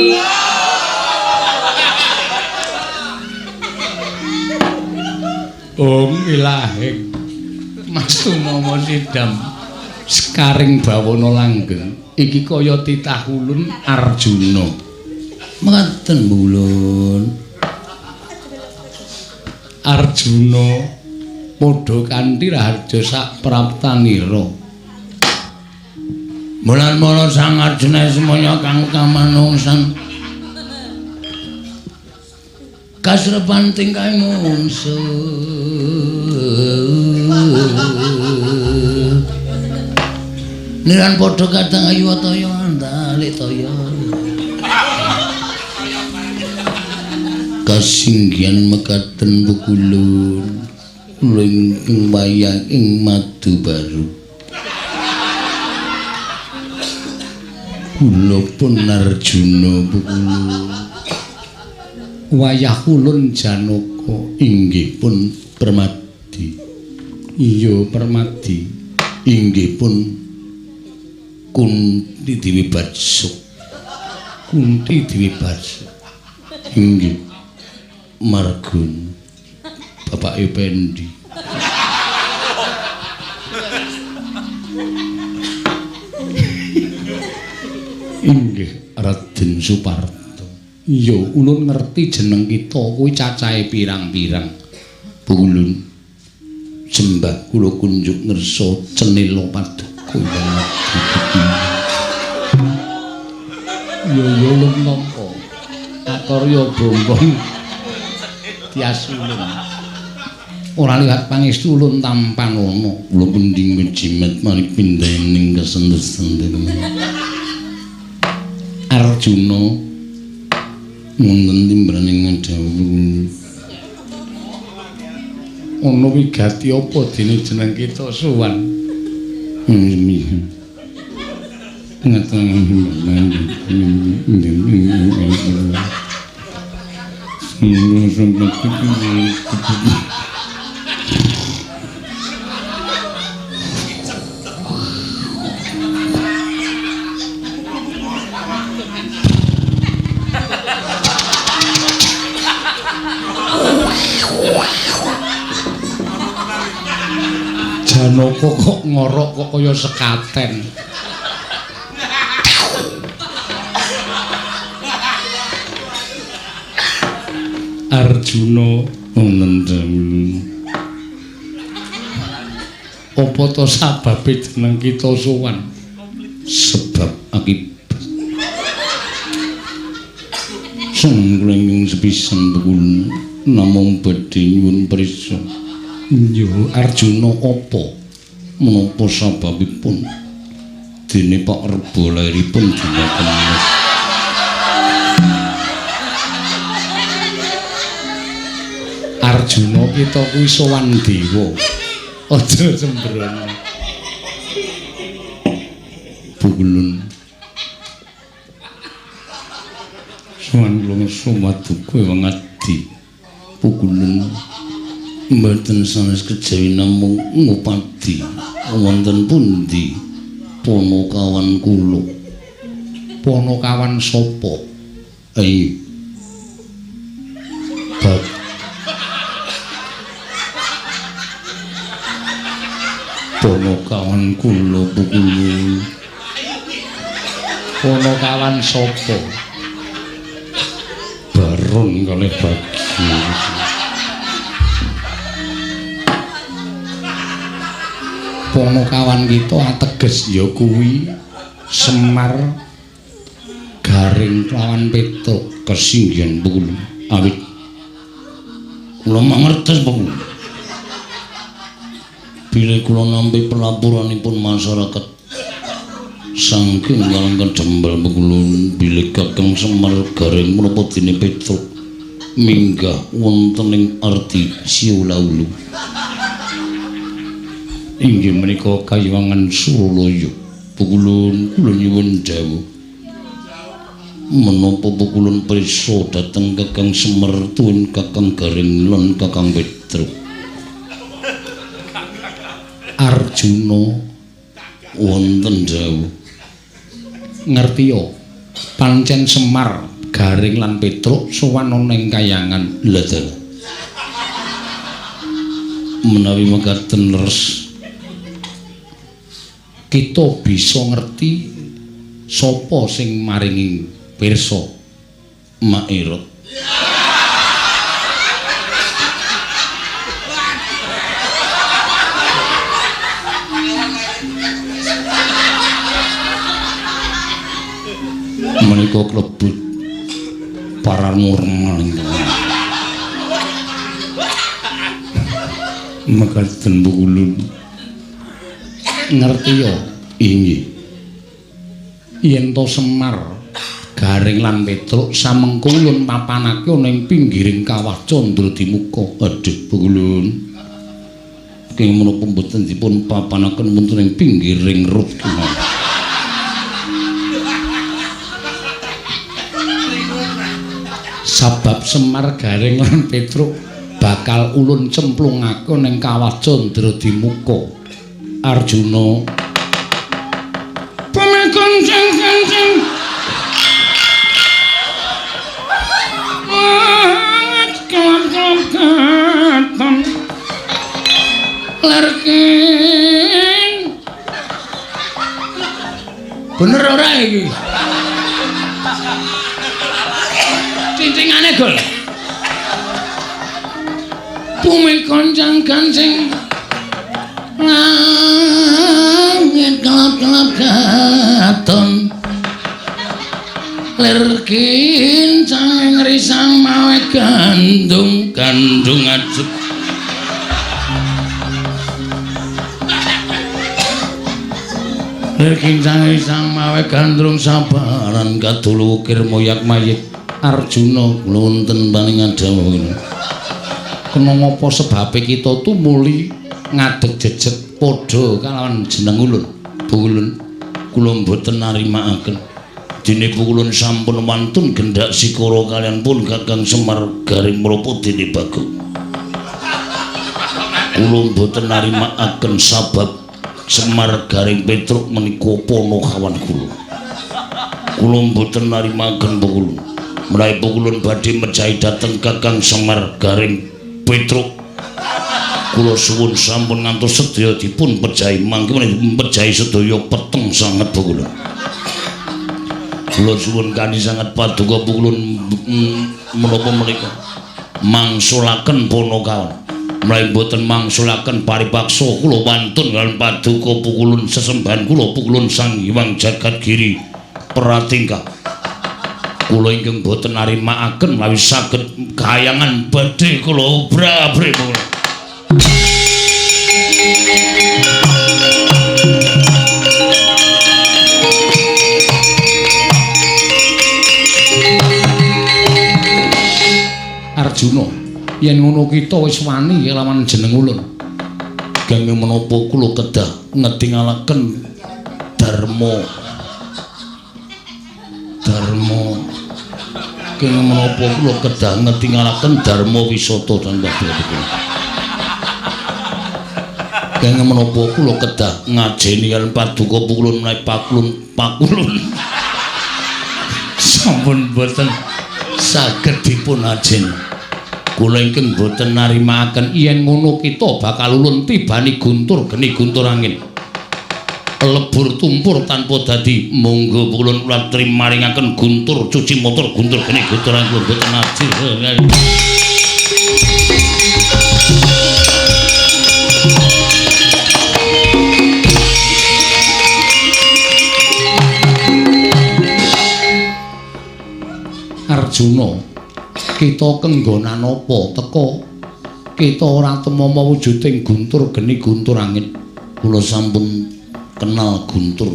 Om ilahing Mas Tumama Sidam sekaring bawana langgeng iki kaya titah ulun Arjuna. Mekaten ulun. Arjuna padha kanthi raharja sak praptanira. Mulan-mula Sang Arjuna semoyo kang kamanungsan kasrepan tingkah mungsu. Niran padha kadang ayu toya andalik toya. Kasinggihan mekaten pukulun kula ingkang wayah ing madu baru. Kula pun Arjuna pukulun. Wayah ulun Janaka inggih pun Permadi. Iya Permadi inggih pun Kunti Dewi Batsuk. Kunti Dewi Batsuk inggih Margun Bapak Ependi. Inggih Raden Suparto. Iya, ulun ngerti jeneng kita kuwi cacahe pirang-pirang. Bulun sembah kula kunjuk ngersa cenila paduka ingkang abdi. Iya ya ulun nampa. Akarya bombong tias ulun. Ora liwat pangestu ulun tampan ana. Kula pending jimat manik pindahening kesendhes-sendhen. Arjuna wonten timbraning dawuh. Ana wigati apa dene jeneng kita sowan? Janaka kok ngorok kok kaya sekaten. Arjuna wonten dawuh. Apa to sababe jeneng kita sowan? Sebab akibat. Sing kula ingkang sepisan pukul namung badhe nyuwun prisa. Yo Arjuna apa? Menapa sababipun dene Pak Rebo lairipun dina Kemis? Arjuna kita kuwi sowan dewa. Aja sembrono. Pukulun. Sowan kula sumaduka wong adi. Pukulun. Mboten sanes kejawi namung ngupadi wonten pundi Ponokawan kula. Ponokawan sapa? Ponokawan kula pukulun. Ponokawan sapa? Baron kalih Bagio. Ponokawan kita ateges ya kuwi Semar Garing lawan Petruk kesinggihan pukul awit kula mangertos pukul bilih kula nampi pelaporanipun masyarakat saking Karang Jembal pukul bilih Kakang Semar Garing menapa dene Petruk minggah wonten ing arti Siulaulu. Inggih menika kayiwangan Suralaya. Pukulun kula nyuwun dawuh. Menapa pukulun prisa dhateng Kakang Semar tuwin Kakang Garing lan Kakang Petruk? Arjuna wonten dawuh. Ngertiya pancen Semar Garing lan Petruk sowan ana ing kayangan. Lha dalah. Menawi mekaten leres kita bisa ngerti sapa sing maringi pirsa. Mairot. Menika klebet paranormal ingkang mekaten pukulun. Ngerti ya? Inggih. Yen to Semar Garing lan Petruk samengko ulun papanake ana ing pinggiring kawah Candradimuka. Aduh pukulun. Kenging menapa mboten dipun papanaken wonten ing pinggiring rut kemawon. Sabab Semar Garing lan Petruk bakal ulun cemplungake ning kawah Candradimuka. Arjuna pemekanceng-kanceng katon lerkin. Bener ora iki? Cincingane gol. Bumi koncang-kancing langit kelap-kelap katon lir kincang risang mawe gandung gandung ajeg. Lir kincang isang mawe gandrung sabaran kadulu ukir moyak mayit Arjuna kula wonten paningan dawuh. Kena ngapa sebabe kita tumuli ngadeg jejeg padha kalawan jeneng ulun. Bulun kula mboten narimakaken. Dene pukulun sampun wantun gendak sikara kalian pun Kakang Semar Garing Mrapa dene Bagong. Kula mboten narimakaken sabab Semar Garing Petruk menika panakawan kula. Kula mboten narimakaken pukulun. Menawi pukulun badhe mejahi dhateng Kakang Semar Garing Petruk, kula suwun sampun ngantos sedaya dipun pejahi mangke menawi pejahi sedaya peteng sanget pukulun. Kula suwun kanthi sanget paduka pukulun menapa menika mangsulaken panakawan. Menawi mboten mangsulaken paripaksa kula wantun kaliyan paduka pukulun sesembahan kula pukulun Sang Hyang Jagat Giri Pratingkah. Kula ingkang boten narimakaken menawi saged kayangan badhe kula obra-abri pukulun. Arjuna, yen ngono kita wis wani kelawan jeneng ulun. Kenging menapa kula kedah ngetingalaken dharma. Dharma. Kenging menapa kula kedah ngetingalaken dharma wisata dan paduka. Kenging menapa kula kedah ngajeni kaliyan paduka pukulun menawi pakulun pakulun. Sampun boten saged dipun ajeni. Kula ingkang boten narimakaken yen ngono kita bakal ulun tibani guntur geni guntur angin. Lebur tumpur tanpa dadi monggo pukulun kula trimaringaken guntur cuci motor guntur geni guntur angin boten aji. Arjuna, kita kenggonan apa teka kita ora temama wujuding guntur geni guntur angin. Kula sampun kenal guntur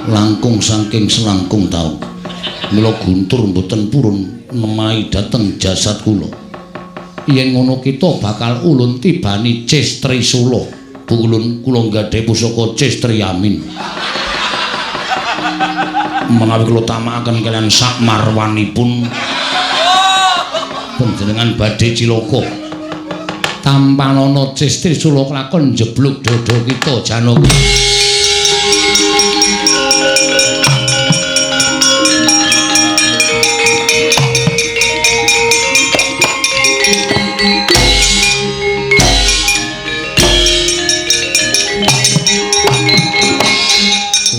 langkung saking selangkung taun. Mila guntur mboten purun nemahi dhateng jasad kula. Yen ngono kita bakal ulun tibani Ces Trisula. Pukulun kula nggadhahi pusaka Ces Triamin. Menawi kula tamakaken kaliyan sak marwanipun panjenengan badhe cilaka. Tampanana Ces Trisula lakon njeblug dada kita Janaka.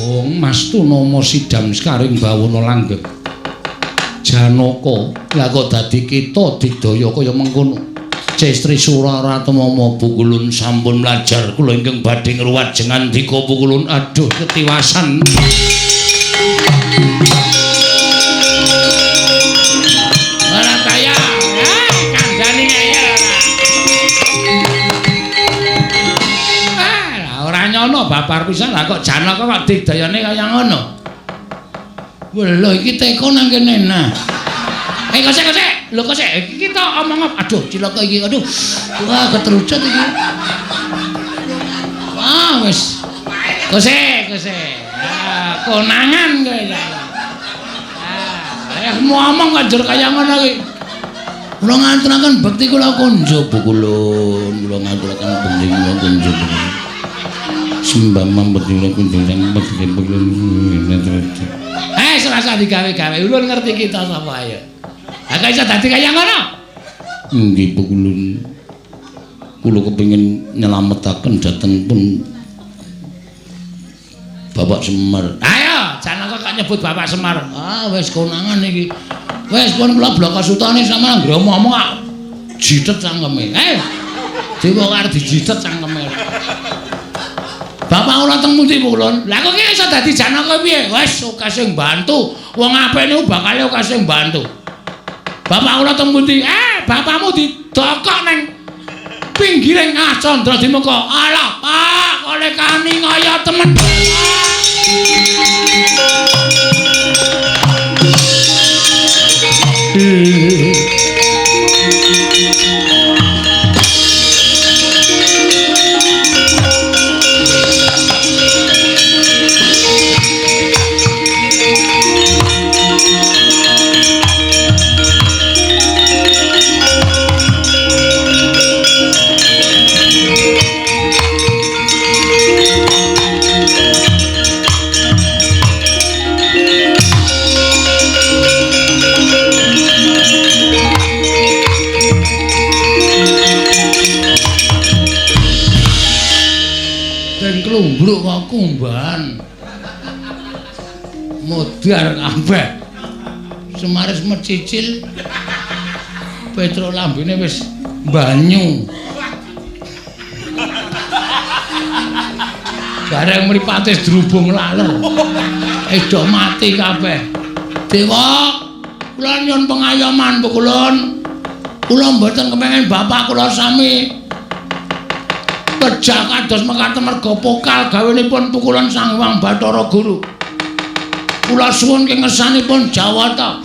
Wong Mastu nama sidam sekaring bawana langgeng. Janaka, lah kok dadi kita digdaya kaya mengkono. Ces Trisula ora temama pukulun sampun mlajar kula ingkang badhe ngruwat jengandika pukulun aduh ketiwasan. Ora kaya, kandhane ngeyel ora. Ah, ora nyono babar pisan lah kok Janaka kok digdayane kaya ngono. Lho iki teko nang kene nah. Kosek kosek. Lho kosek iki kita omong aduh cilaka iki aduh. Wah ketrucut iki. Wah wis. Kosek kosek. Ah konangan kowe. Ah ngomong kok njur kaya ngono iki. Kula ngaturaken bekti kula kunjo pukulun, kula ngaturaken bekti kula kunjo. Sembah bekti kula kunjo sang bekti pukulun. Serasa digawe-gawe ulun ngerti kita sapa ayo. Ha kok iso dadi kaya ngono? Nggih pukulun. Kula kepengin nyelametaken dhateng pun Bapak Semar. Ayo, Janaka kok nyebut Bapak Semar. Ah wis konangan iki. Wis pun kula bloko sutane sampeyan anggere omong-omong kok jitet cangkeme. Dewa arep dijitet cangkeme. Bapak kula teng pundi pukulun? Lah kok iki iso dadi Janaka piye? Wis akeh sing bantu. Wong apik niku bakal akeh sing bantu. Bapak kula teng pundi? Bapakmu didokok nang Pinggiring Candra Dimuka. Alah, Pak, oleh kani ngaya temen. Klumbruk kok kumbahan. Modar kabeh. Semaris mecicil. Petro lambene wis banyu. Bareng mripate drubung laler. Wis do mati kabeh. Dewa, kula nyuwun pengayoman pukulun. Kula mboten kepengin bapak kula sami pejah kados mekaten merga pokal gawenipun pukulan Sang Hyang Bathara Guru. Kula suwun kengesanipun Jawata.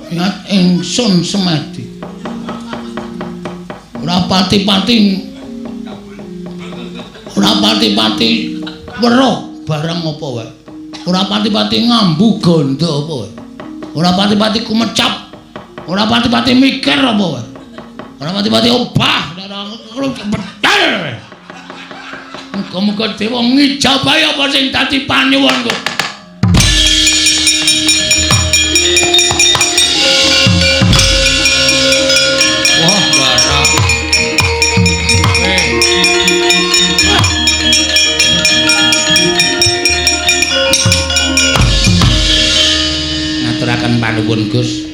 Ingat ingsun semedi. Ora pati-pati ora pati-pati weruh barang apa wae. Ora pati-pati ngambu gandha apa wae. Ora pati-pati kumecap. Ora pati-pati mikir apa wae. Ora pati-pati obah, bedal. Muga-muga dewa ngijabahi apa sing dadi panyuwunku. Wah, barang. Ngaturaken panuwun Gus.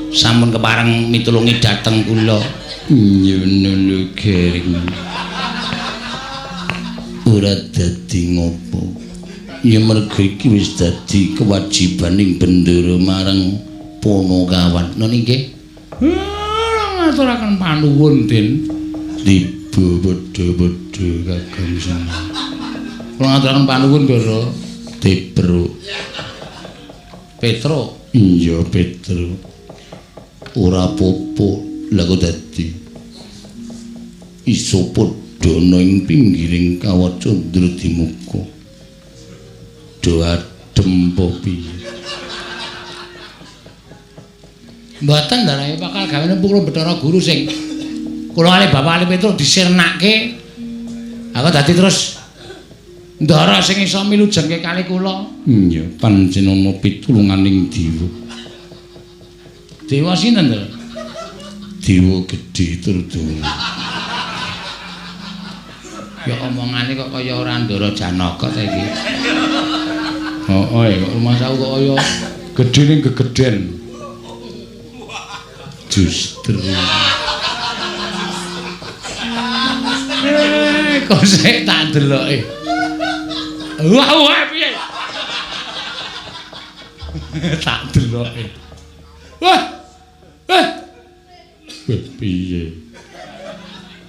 Sampun kepareng mitulungi dhateng kula. Nyono gering. Ora dadi ngopo. Ya merga iki wis dadi kewajibaning bendera marang Ponokawan. Nun inggih. Ngaturaken panuwun, Den. Tiba padha-padha kagem seneng. Kula ngaturaken panuwun, Ndara. Petro. Petro. Iya, Petro. Ora apa-apa, lha kok dadi iso padha ana ing pinggiring kawah Candra Dimuka. Do adem apa piye? Mboten ndarae bakal gawene pukul Bathara Guru sing kula kalih Bapak Ali Petro disirnake. Aku dadi terus ndara sing iso milujengke kalih kula. Iya, pancen ana pitulunganing dewa. Dewa sinten to? Dewa gedhe Trudana. Ya omongane kok kaya ora Ndara Janaka ta iki. Heeh, kok rumangsaku kok kaya gedhe ning gegeden. Justru. Kok sik tak deloke. Wah, wah piye? Tak deloke. Wah. Wah, piye?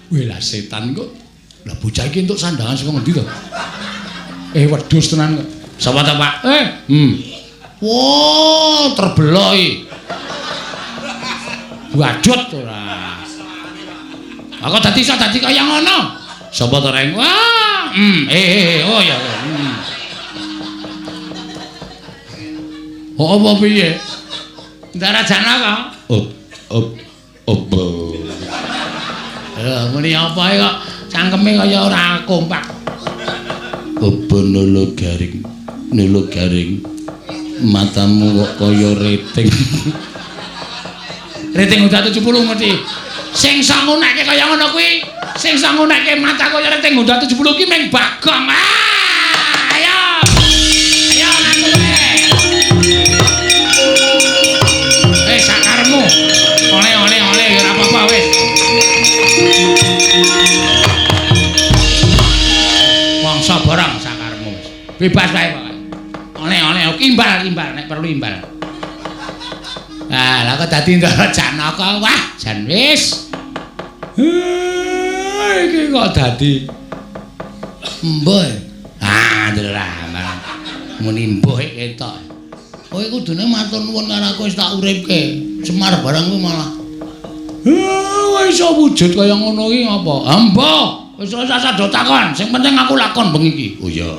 Wah, lah setan kok. Lah bocah iki entuk sandangan saka ngendi to? Wedhus tenan kok. Sapa ta, Pak? Wah, terbelok iki. Badut ora. Aku dadi iso dadi kaya ngono. Sapa to, Reng? Wah, oh ya. Oh, apa piye? Ndara Janaka. Apa? Lha muni apa kok cangkeme kaya ora kompak. Apa nolo garing? Nolo garing. Matamu kok kaya rating. Rating udah 70 mesti. Sing iso ngunekke kaya ngono kuwi, sing iso ngunekke mata kaya rating udah 70 ki mung Bagong. Ah, ayo. Ayo ngaku kowe. Sakarmu. Oleh-oleh oleh ya ora apa-apa wis. Mangsa barang sakarmu wis. Bebas wae pokoke. Oleh-oleh imbal-imbal nek perlu imbal. Ah, lah kok dadi Ndara Janaka. Wah, jan wis. Iki kok dadi embuh. Ah, ndara muni embuh ketok. Kowe kudune matur nuwun karo aku wis tak uripke. Semar barang kuwi malah. Iso wujud kaya ngono iki ngapa? Embuh, wis ora usah do takon. Sing penting aku lakon bengi iki. Oh iya.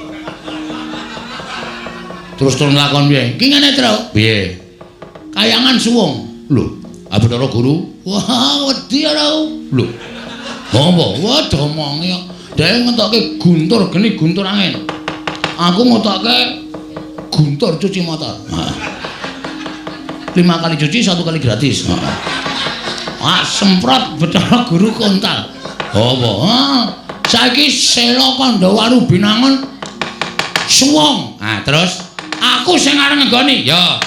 Terus turun lakon piye? Iki ngene, Tru. Piye? Kayangan suwung. Lho, Bathara Guru. Wah, wedi ora aku. Lho. Apa? Wah, domongi kok. Dhek ngetokke guntur geni guntur angin. Aku ngetokke guntur cuci motor. 5 kali cuci, 1 kali gratis. Ah, semprot Bathara Guru kontal. Apa? Ah, saiki Sela Kandhawaru Binangun suwung. Ah, terus aku sing arep ngenggoni. Ya.